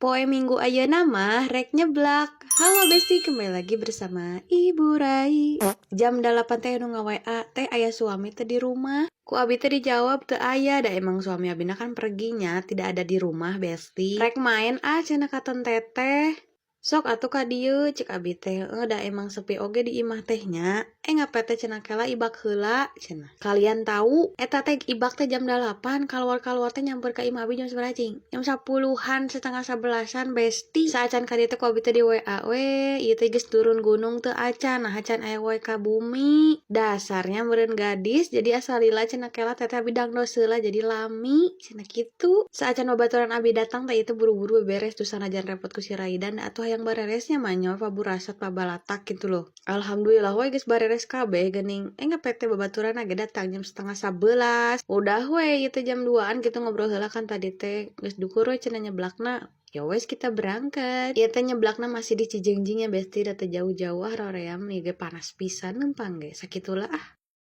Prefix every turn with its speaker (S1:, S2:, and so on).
S1: Poe Minggu ayeuna mah rek nyeblak. Halo Besti, kembali lagi bersama Ibu Rai. Jam 8 teh nu nga-WA teh, aya suami teh di rumah? Ku abi teh dijawab teu aya, da emang suami abina kan perginya tidak ada di rumah, Besti. "Rek main ah," cenah katon teteh. "Sok atuh ka dieu," cek abi teh, "heueuh, da emang sepi oge di imah teh nya." "Eh, ngapet teh," cenah, "kela ibak heula," cenah. Kalian tahu eta teh ibak teh jam 8, kaluar-kaluar teh nyamper ka imah abi jam sabaraha cing? Jam 10-an, setengah sebelasan, Besti. Saacan ka dieu teh ku abi teh di WA we, ieu teh geus turun gunung teu acan, nah acan aya wae ka bumi. Dasarnya meureun gadis, jadi asa lila cenah, "Kela teteh, abi dangdos heula, jadi lami," cenah kitu. Saacan babaturan abi datang teh itu buru-buru beberes tuh, sanajan repot ku si Raidan, atuh hayang bareresnya mah nya paburasat pabalatak gitu loh. Alhamdulillah we geus bareres kabeh geuning. Eh, ngepet teh babaturan ge datang jam setengah 11. Udah we ieu teh jam 2-an gitu ngobrol heula kan tadi teh geus dukur we cenah nyeblakna. Ya wes, kita berangkat. Ieu teh nyeblakna masih di Cijeungjing ya, Besti, da teu jauh-jauh ah, roream ieu ge panas pisan leumpang ge. Sakitulah ah.